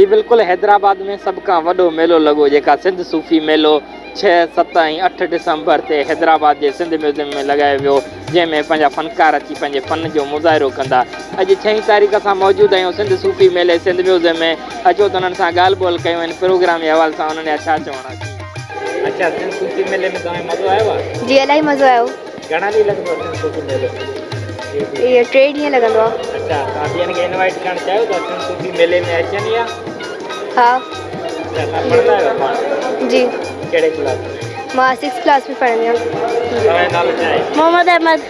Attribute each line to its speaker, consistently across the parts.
Speaker 1: جي بلڪل حيدرآباد ۾ سڀ کان وڏو ميلو لڳو جيڪا سنڌ صوفي ميلو ڇهه، ست ۽ اٺ ڊسمبر تي حيدرآباد جي سنڌ ميوزيم ۾ لڳايو ويو جنهن ۾ پنهنجا فنڪار اچي پنهنجي فن جو مظاهرو ڪندا. اڄ ڇهين تاريخ اسان موجود آهيون سنڌ صوفي ميلي سنڌ ميوزيم ۾ اچو ته انهن سان ڳالهه ٻولهه ڪيون ان پروگرام جي حوالي سان انهن جا ڇا چوڻ آهي. اڇا سنڌ صوفي ميلي ۾ توهان کي مزو آيو آهي؟
Speaker 2: جي الاهي مزو آيو.
Speaker 1: گهڻا ڏينهن لڳندو آهي سنڌ صوفي ميلو؟
Speaker 2: اهو ٽي ڏينهن لڳندو آهي.
Speaker 1: اڇا توهان ٻين کي انوائيٽ ڪرڻ چاهيو ٿا سنڌ صوفي ميلي ۾ اچن يا؟
Speaker 2: ها.
Speaker 1: اڇا توهان پڙهندا آهيو پاڻ؟
Speaker 2: جي.
Speaker 1: ڪهڙي ڪلاس ۾؟
Speaker 2: مان سڪس ڪلاس ۾ پڙهندي آهيان.
Speaker 1: توهان جو نالو ڇا آهي؟
Speaker 3: محمد احمد.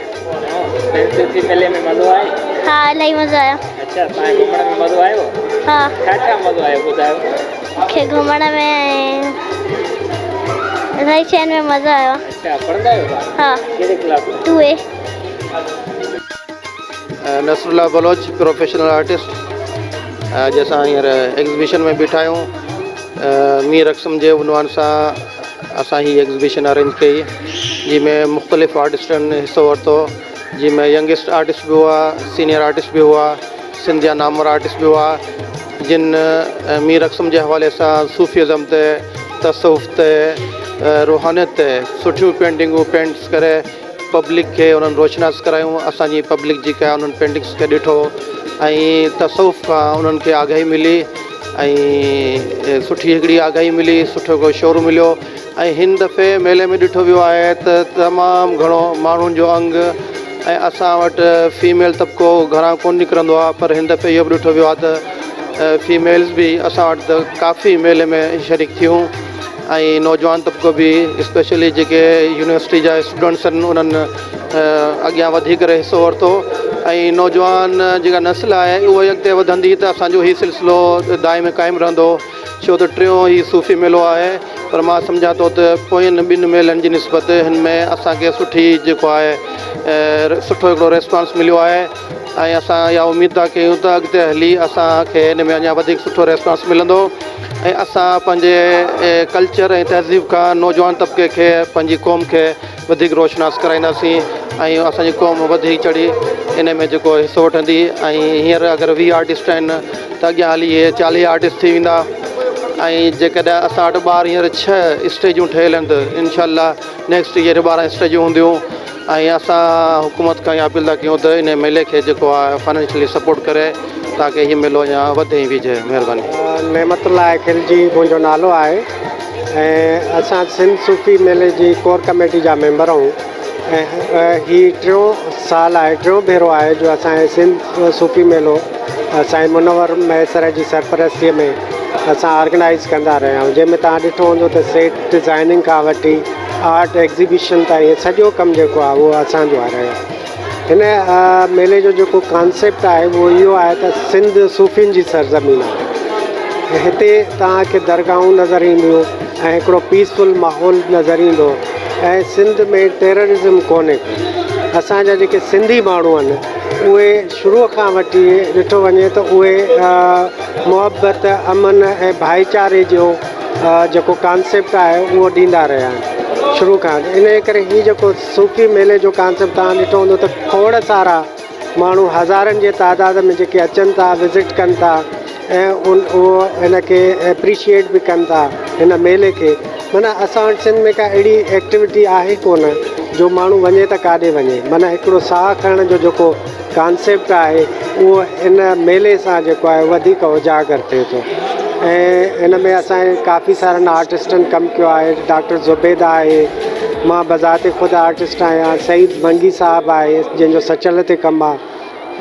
Speaker 1: سنڌ صوفي ميلي ۾ مزو آيو؟
Speaker 3: ها الاهي مزو آيو.
Speaker 1: اڇا توهان کي گهمڻ ۾ مزو آيو؟
Speaker 3: ها.
Speaker 1: ڇا ڇا مزو آيو ٻڌايو؟
Speaker 3: مون کي گهمڻ ۾ ۽ الاهي شين ۾ مزو آيو.
Speaker 1: اڇا پڙهندا آهيو توهان؟
Speaker 3: ها.
Speaker 1: ڪهڙي class ۾؟
Speaker 3: Two A.
Speaker 4: Nasrullah Baloch professional artist اڄ اسان هينئر ايگزيبيشن ۾ بيٺا آهيون مير رقصم جي عنوان سان اسان هي ايگزيبيشن ارينج ڪئي جنهن ۾ مختلف آرٽسٽن حصو ورتو جنهن ۾ ينگسٽ آرٽسٽ به هئا سينئر آرٽسٽ به هئا سنڌ جا نامور آرٽسٽ به هئا جن مير رقصم جي حوالي سان صوفي ازم تي تصوف تي روحانيت تي سٺيون پينٽنگون پينٽس ڪري پبلڪ کي انهن روشناس ڪرايون اسان جي پبلڪ جيڪا انهن پينٽنگس کي ڏٺو ۽ تصوف کان انهن کي آگاهي ملي ۽ سٺي هڪڙي آگاهي ملي سٺو هڪڙو شعور مليو ۽ هن دفعي ميلي ۾ ڏٺو ويو آهي ته تمام گهڻو ماڻهن جو انگ ۽ اسان وٽ فيميل طبقو گهران ڪونه نڪرندو آهي پر هن دفعي اهو به ڏٺو ويو آهي ته فيميلز به اسان وٽ ته ڪافي ميلي ۾ شريڪ ٿيون ۽ نوجوان طبقو به اسپيشلي جيڪي يونيورسٽي جا اسٽوڊنٽس آهن انهن اڳيان وڌي ڪري حصو ورتو ۽ نوجوان جيڪا نسل آهي اهو ئي اڳتي وڌندي ته اسانجو هي سلسلو دائم قائم رهندو ڇو ته ٽيون هي صوفي ميلو آهي پر مان سمجهان ٿو ته پوين ٻن ميلن جي نسبت هن ۾ اسان کي سٺي جيڪو آهي سٺو هڪڙو ريسپانس مليو آهي ۽ اسان اها اميد ٿا ڪيون ته اڳتي هلي اسان کي هن ۾ اڃا وڌيڪ سٺو ريسپانس ملندو ۽ اسان پنهنجي ڪلچر ۽ تهذيب کان نوجوان طبقي کي پنهنجي قوم کي وڌيڪ روشناس ڪرائينداسين ۽ اسان جي قوم وڌي چڙهي ان ۾ جيڪو حصو وٺندي ۽ هينئر اگر 20 آرٽسٽ آهن ته اڳيان هلي اهي 40 آرٽسٽ ٿي ويندا ۽ جيڪڏهن اسان وٽ ٻار هينئر ڇهه اسٽيجون ٺهيل آهن ته انشاء الله نيڪسٽ ايئر 12 اسٽيجون هونديون ۽ اسان حڪومت کان اها اپيل ٿا ڪيون ته ان ميلي کي جيڪو آهي فنانشلي سپورٽ ڪري تاڪه هي ميلو اڃا وڌي ۽ ويجهي مهرباني.
Speaker 5: نعمت الله خلجي منهنجو نالو آهي ۽ اسان سنڌ صوفي ميلي جي ڪور ڪميٽي جا ميمبر آهيون ۽ هي ٽيون سال آهي ٽيون ڀيرو آهي جو اسان هي سنڌ صوفي ميلو سائين منور مهيسر جي سرپرستي ۾ اسان آرگنائيز ڪندا رهيا آهيون جنهن ۾ توهان ڏٺو هوندو ته سيٽ ڊزائننگ کان وٺي آرٽ ايگزيبيشن تائين سڄو ڪم جيڪو آهي اهو اسان جو آهي رهيو هن ميلي جو جيڪو ڪانسيپٽ آهي اهو اهو آهي ته سنڌ صوفين جي سرزمين آهي هتي توهان کي درگاهون نظر اينديون ۽ هڪڙو پيسفل ماحول نظر ايندو ۽ سنڌ ۾ ٽيررزم ڪونهي ڪو اسان جا جيڪي سنڌي ماڻهو آهن اهي شروع کان وٺي ڏٺو وڃي ته اهي محبت امن ۽ ڀائيچاري جو جيڪو ڪانسيپٽ آهي اهو ڏيندا رهيا آهن شروع کان ان جي ڪري هي جيڪو صوفي ميلي جو ڪانسيپٽ توهان ڏٺو هوندو ته کوڙ سارا ماڻهو هزارن جي تعداد ۾ جيڪي اچن ٿا وزٽ ڪن ٿا ۽ ان اهو هن کي اپريشيئيٽ به ڪن ٿا هن ميلي کي معنيٰ اسان وٽ سنڌ ۾ ڪا اهڙي ايڪٽيوٽي آهي ڪونه جو ماڻهو وڃي ته ڪاڏي وڃي معنيٰ هڪڙو ساهه کڻڻ جو جيڪو ڪانسيپٽ آهي اهو ان ميلي سان جيڪو آهي وڌيڪ اجاگر ٿئي ٿو ۽ ان ۾ اسان جي ڪافي سارن آرٽسٽن ڪم ڪيو آهي ڊاڪٽر زبيده آهي مان بذات خود آرٽسٽ آهيان سعيد منگي صاحب آهي جنهن جو سچل تي ڪم آهي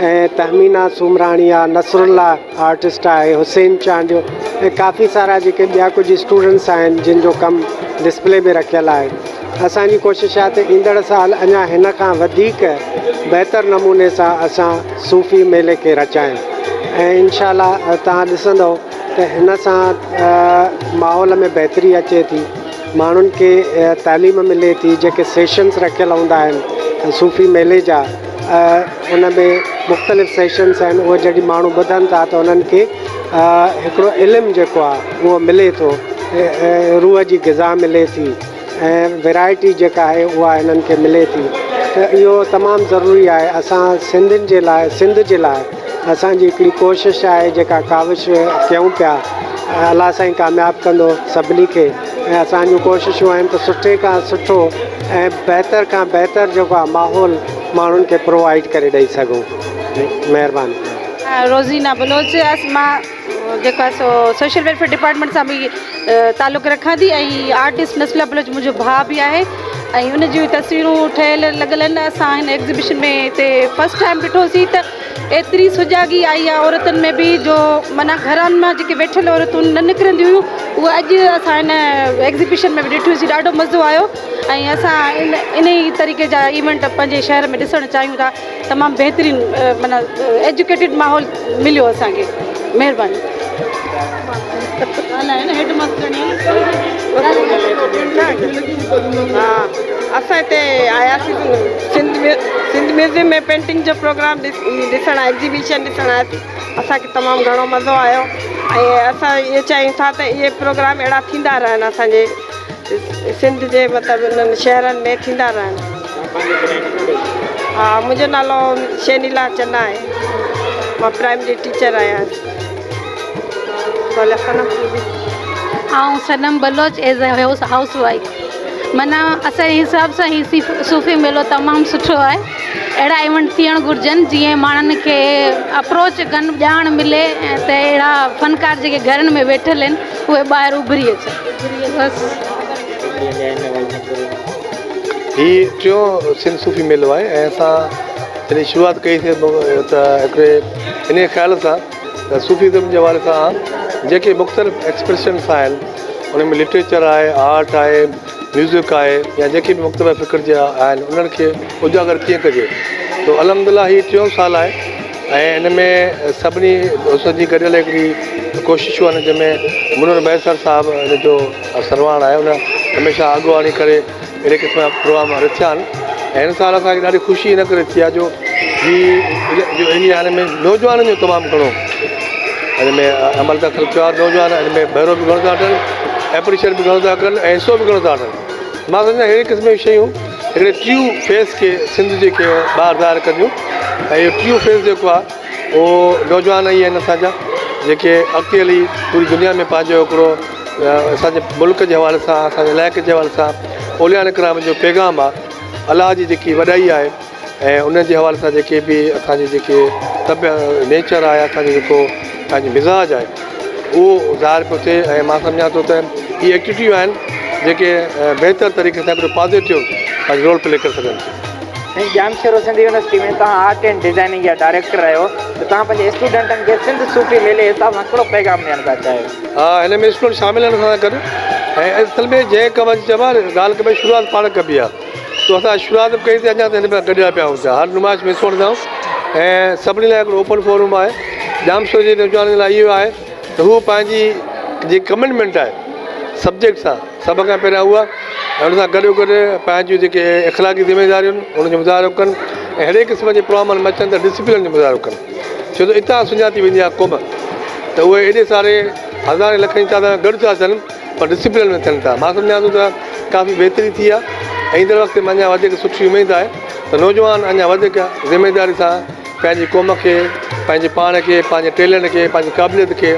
Speaker 5: ۽ تهمينا سومراڻي آهي نصر الله آرٽسٽ آهي حسين چانڊيو ۽ ڪافي سارا جيڪي ٻيا ڪجهه اسٽوڊنٽس آهن جن جو ڪم ڊسپلي ۾ رکيل آهي اسان جي ڪوشش آهي ته ايندڙ سال اڃا هن کان وڌيڪ بهتر نموني سان اسان صوفي ميلي کي رچايون ۽ انشاء الله توهان ڏسندؤ ته هن سان ماحول ۾ بهتري اچي ٿي ماڻهن کي تعليم ملي ٿي جيڪي سيشنس رکيل هوندا آهن صوفي ميلي جا ان ۾ مختلف سيشنس آهن اهي جڏهن ماڻهو ٻڌن ٿا ته انهن کي هڪڙو علم جيڪو آهي اهو ملي ٿو روح جي غذا ملي ٿي ۽ ورائٽي جيڪا آهي اها هنن کي ملي ٿي ته اهو تمام ضروري آهي اسان سنڌين جي لاء سنڌ جي لاء اسان جي هڪڙي ڪوشش آهي جيڪا ڪاوش ڪيون پيا. الله سائين ڪامياب ڪندو سڀني کي ۽ اسان جون ڪوششون آهن ته سٺي کان سٺو ۽ بهتر کان بهتر جيڪو آهي ماحول ماڻهن کي پرووائيڊ ڪري ڏئي سگهون مهرباني.
Speaker 6: روزينا بلوچ مان جيڪو آهي سو سوشل ويلفيئر ڊپارٽمينٽ سان به تعلق رکان ٿي ۽ آرٽسٽ نسلا بلوچ منهنجو ڀاء به آهي ۽ ان جون تصويرون ٺهيل لڳل آهن اسان هن ايگزيبيشن ۾ هتي فرسٽ ٽائيم ڏٺوسين ته ايتري سجاڳي آئي آهي عورتن ۾ به جو معنيٰ گهرن مان جيڪي ويٺل عورتون نه نڪرنديون هيون اهي اڄ اسان هن ايگزيبيشن ۾ به ڏٺيونسين ڏاڍو مزو آيو ۽ اسان ان ان ئي طريقي جا ايونٽ پنهنجي شهر ۾ ڏسڻ چاهيون ٿا تمام بهترين معنيٰ ايجوڪيٽيڊ ماحول مليو اسان کي مهرباني.
Speaker 7: ها اسان هتي آياسين سنڌ سنڌ ميوزيم ۾ پينٽنگ جو پروگرام ڏسڻ ايگزيبيشن ڏسڻ آياسين اسان کي تمام گهڻو مزو آيو ۽ اسان اهو چاهيون ٿا ته اهي پروگرام اهڙا ٿيندا رهن اسان جي سنڌ جي مطلب انهن شهرن ۾ ٿيندا رهن. ها منهنجو نالو شينيلا چنا آهي مان پرائمري ٽيچر آهيان.
Speaker 6: آئون Sanam Baloch as a house wife معنيٰ اسان جي حساب سان هي صوفي ميلو تمام سٺو آهي اهڙا ايونٽ ٿيڻ گهرجن جيئن ماڻهن کي اپروچ ڪن ڄاڻ ملي ۽ ته اهڙا فنڪار جيڪي گهرن ۾ ويٺل آهن اهي ٻاهر اڀري اچن بس.
Speaker 8: هي ٽيون سنڌ صوفي ميلو آهي ۽ اسان جڏهن شروعات ڪئي سي ته هڪڙي انهي خيال سان ته صوفيزم جي حوالي سان جيڪي مختلف ايڪسپريشنس آهن ان ۾ لٽريچر آهي آرٽ آهي ميوزڪ آهي يا جيڪي به مختلف فڪر جا آهن انهن کي اجاگر ڪيئن ڪجي تو الحمد لله هي ٽيون سال آهي ۽ ان ۾ سڀني دوستن جي گڏيل هڪڙي ڪوششون آهن جنهن ۾ منور مهيسر صاحب ان جو سرواڻ آهي ان هميشه اڳواڻي ڪري اهڙي قسم جا پروگرام رٿيا آهن ۽ هن سال اسان کي ڏاڍي خوشي ان ڪري ٿي آهي جو هي جو ايريا هن ۾ نوجوانن جو تمام گهڻو هن ۾ عمل دخل ٿيو آهي نوجوان هن ۾ بهرو به گهڻو ٿا وٺن اپريشيٽ به گهڻو ٿا ڪن ۽ حصو به گهڻو ٿا وٺن مان سمجهان اهڙي قسم جون شيون هڪڙي ٽريو فيس کي سنڌ جي کي ٻاهر ظاهر ڪنديون ۽ اهو ٽريو فيس جيڪو آهي اهو نوجوان ئي آهن اسان جا جيڪي اڳتي هلي پوري دنيا ۾ پنهنجو هڪڙو اسان جي ملڪ جي حوالي سان اسان جي علائقي جي حوالي سان اولياء ڪرام جو پيغام آهي الله جي جيڪي وڏائي آهي ۽ ان جي حوالي سان جيڪي به اسان جي جيڪي طبع نيچر آهي اسان جو جيڪو پنهنجو مزاج آهي اهو ظاهر پيو ٿئي ۽ مان سمجهان ٿو ته اهي ايڪٽيوٽيون آهن جيڪي بهتر طريقي سان هڪڙو پازيٽو پنهنجو رول پلي ڪري سگهن ٿيون.
Speaker 1: سائين ڄامشورو سنڌ يونيورسٽي ۾ توهان آرٽ اينڊ ڊزائننگ جا ڊائريڪٽر آهيو ته توهان پنهنجي اسٽوڊنٽن کي سنڌ صوفي ميلي حساب سان ڪهڙو پيغام ڏيڻ ٿا چاهيو؟
Speaker 8: ها هن ۾ اسٽوڊنٽ شامل آهن اسان سان گڏ ۽ اصل ۾ جنهن ڪم جي چئبو آهي ڳالهه ڪبي شروعات پاڻ ڪبي آهي سو اسان شروعات به ڪئي سي اڃا تائين هن ۾ گڏيا پيا آهيون هر نمائش ۾ حصو وٺندا آهيون ۽ سڀني لاء هڪڙو اوپن فورم آهي ڄامشوري جي نوجوانن لاء اهو آهي ته هو پنهنجي جيڪي ڪمٽمينٽ آهي سبجيڪٽ سان سڀ کان پهريان اها ۽ ان سان گڏو گڏ پنهنجون جيڪي اخلاقي ذميداريون آهن ان جو مظاهرو ڪن ۽ اهڙي قسم جي پروگرامن ۾ اچن ته ڊسپلن جو مظاهرو ڪن ڇو ته اتان سڃاتي ويندي آهي قوم ته اهي ايڏي ساري هزارين لکن جي تعداد ۾ گڏ ٿا اچن پر ڊسپلن ۾ ٿين ٿا مان سمجهان ٿو ته ڪافي بهتري ٿي آهي ۽ ايندڙ وقت ۾ اڃا وڌيڪ سٺي اميد آهي ته نوجوان اڃا وڌيڪ ذميداري سان پنهنجي قوم کي، پنهنجي پاڻ کي، پنهنجي ٽيلنٽ کي، پنهنجي قابليت کي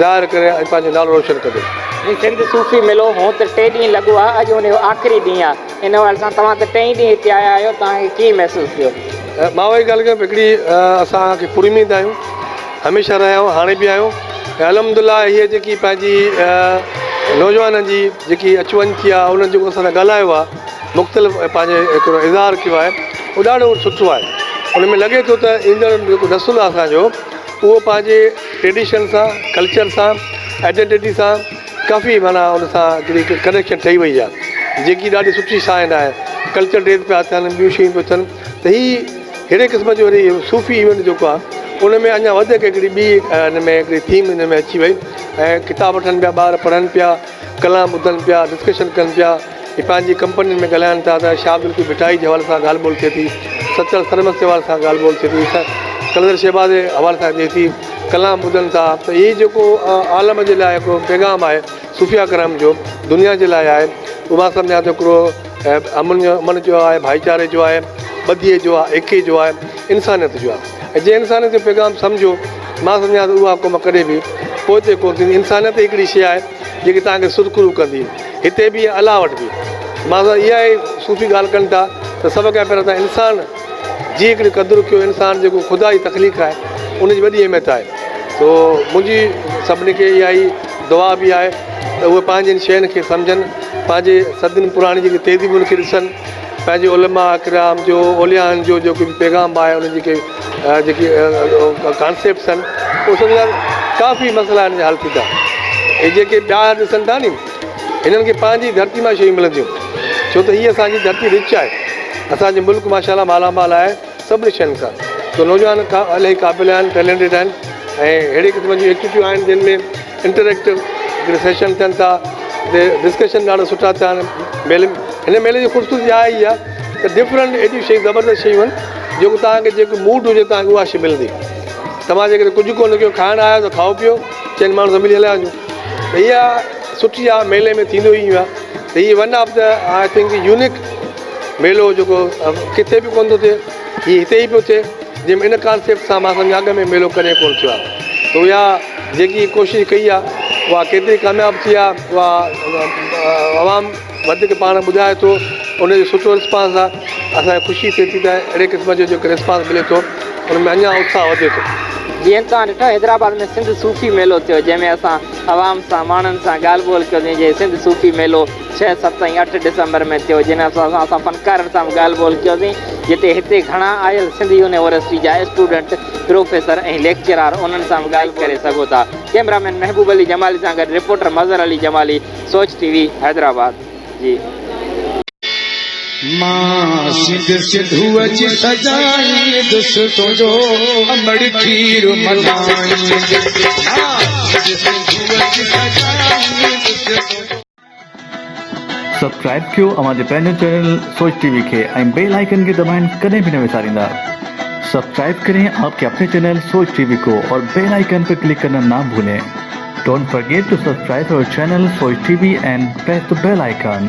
Speaker 8: ظاهر ڪري ۽ پنهنجو نالو روشن ڪندو.
Speaker 1: هي سنڌ صوفي ميلو هونء ته ٽي ڏينهن لڳو آهي، اڄ ان جو آخري ڏينهن آهي. ان حوالي سان توهان ته ٽئين ڏينهن هتي آيا آهيو، توهان کي ڪيئن محسوس ٿيو؟
Speaker 8: مان اها ئي ڳالهه ڪيان پيو، هڪڙي اسان کي پراميد آهيون، هميشه رهيا آهيون، هاڻي به آهيون ۽ الحمد لله هيء جيڪي پنهنجي نوجوانن جي جيڪي اچ وڃ ٿي آهي، انهن جيڪو اسان سان ڳالهايو آهي، مختلف پنهنجي هڪڙو اظهار ڪيو آهي اهو ڏاڍو سٺو آهي ان ۾ لڳي ٿو ته ايندڙ جيڪو نسل آهي اسان جو اهو پنهنجي ٽريڊيشن سان ڪلچر سان آئيڊنٽيٽي سان ڪافي معنيٰ ان سان هڪڙي ڪنيڪشن ٺهي وئي آهي جيڪي ڏاڍي سٺي سائن آهي ڪلچر ڊيز پيا ٿين ٻيون شيون پيون ٿين ته هي ههڙي قسم جو وري صوفي ايونٽ جيڪو آهي ان ۾ اڃا وڌيڪ هڪڙي ٻي ان ۾ هڪڙي ٿيم ان ۾ اچي وئي ۽ ڪتاب وٺن پيا ٻار پڙهن پيا ڪلام ٻڌن پيا ڊسڪشن ڪن پيا هي پنهنجي ڪمپنين ۾ ڳالهائن ٿا ته شاهه عبداللطيف ڀٽائي جي حوالي سان ڳالهه ٻولهه ٿئي ٿي، سچل سرمست جي حوالي سان ڳالهه ٻولهه ٿئي ٿي، قلندر شهباز جي حوالي سان ٿئي ٿي، ڪلام ٻڌن ٿا ته هي جيڪو عالم جي لاء هڪڙو پيغام آهي صوفياء ڪرام جو دنيا جي لاء آهي اهو مان سمجهان ٿو هڪڙو امن جو امن جو آهي ڀائيچاري جو آهي ٻڌيء جو آهي ايڪي جو آهي انسانيت جو آهي ۽ جنهن انسانيت جو پيغام سمجهيو مان سمجهان ٿو اها قوم ڪڏهن به پوئتي ڪونه ٿيندي. انسانيت ئي هڪڙي شيء آهي جيڪي توهان کي سرخرو ڪندي هتي به ۽ الله وٽ به. مان سان اها ئي صوفي ڳالهه ڪن ٿا ته سڀ کان پهريان توهان انسان جي هڪڙي قدر ڪيو، انسان جيڪو خدا جي تخليق آهي ان جي وڏي اهميت آهي. سو منهنجي سڀني کي اها ئي دعا به آهي ته اهي پنهنجين شين کي سمجهن، پنهنجي صدين پراڻي جيڪي تهذيبن کي ڏسن، پنهنجي علماء ڪرام جو اوليائن جو جيڪو به پيغام آهي انهن جيڪي جيڪي ڪانسيپٽس آهن اهي سمجهندا ڪافي مسئلا هن جا حل ٿيندا. هي جيڪي ٻيا ڏسن ٿا ني هنن کي پنهنجي ڌرتي مان شيون ملنديون ڇو ته هي اسان جي ڌرتي رچ آهي اسان جو ملڪ ماشاء الله مالا مال آهي سڀني شين سان سو نوجوان الاهي قابل آهن ٽيلنٽيڊ آهن ۽ اهڙي قسم جون ايڪٽيوٽيون آهن جن ۾ انٽريڪٽو هڪڙي سيشن ٿين ٿا اتي ڊسڪشن ڏاڍا سٺا ٿيا آهن ميلي هن ميلي جي خوبصورتي آهي اها ته ڊفرنٽ ايڏيون شيون زبردست شيون آهن جيڪو توهان کي جيڪو موڊ هجي توهان کي اها شي ملندي توهان جيڪڏهن ڪجهه ڪونه ڪيو کائڻ آيا ته کائو پيو چئن ماڻهن سان ملي هليا وڃو ته اها سٺي آهي ميلي ۾ ٿيندو ئي ائين آهي ته هي one of the I think unique ميلو جيڪو ڪٿي به ڪونه ٿو ٿئي هي هتي ئي پيو ٿئي جنهن ۾ ان ڪانسيپٽ سان مان سمجهان اڳ ۾ ميلو ڪڏهن ڪونه ٿيو آهي ته اها جيڪي ڪوشش ڪئي آهي اها ڪيتري ڪامياب ٿي آهي اها عوام وڌيڪ پاڻ ٻڌائي ٿو ان جو سٺو رسپانس آهي اسان کي خوشي ٿئي ٿي ته اهڙي قسم جو جيڪو رسپانس ملي ٿو ان ۾ اڃا اتساهه وڌي ٿو.
Speaker 1: جيئن توهان ڏٺو حيدرآباد ۾ سنڌ صوفي ميلو ٿيو جنهن ۾ اسان عوام سان ماڻهن سان ڳالهه ٻولهه ڪيوسين جي سنڌ صوفي ميلو ڇهه، ست ۽ اٺ ڊسمبر ۾ ٿيو جنھن اسان اسان فنڪارن سان به ڳالهه ٻولهه ڪيوسين جتي هتي گهڻا آيل سنڌ يونيورسٽي جا اسٽوڊنٽ، پروفيسر ۽ ليڪچرار انهن سان به ڳالهه ڪري سگهو ٿا. ڪئميرا مين محبوب علي جمالي سان گڏ رپورٽر مظهر علي جمالي، سوچ ٽي وي، حيدرآباد. جي.
Speaker 9: مان سنڌ سنڌوء جي سجائيندس تنهنجو امڙ کير ملائيندس مان سنڌ سنڌوء جي سجائيندس تنهنجو.
Speaker 10: سبسڪرائب ڪيو اوهان جي پنهنجو چينل سوچ ٽي وي کي ۽ بيل آئيڪن کي دٻائڻ ڪڏهن به نه وساريندا سبسڪرائب ڪرين آپ ڪي اپني چينل سوچ ٽي وي ڪو اور بيل آئيڪن پي ڪلڪ ڪرنا نا ڀولين don't forget to subscribe our channel Soch T V and press the bell icon.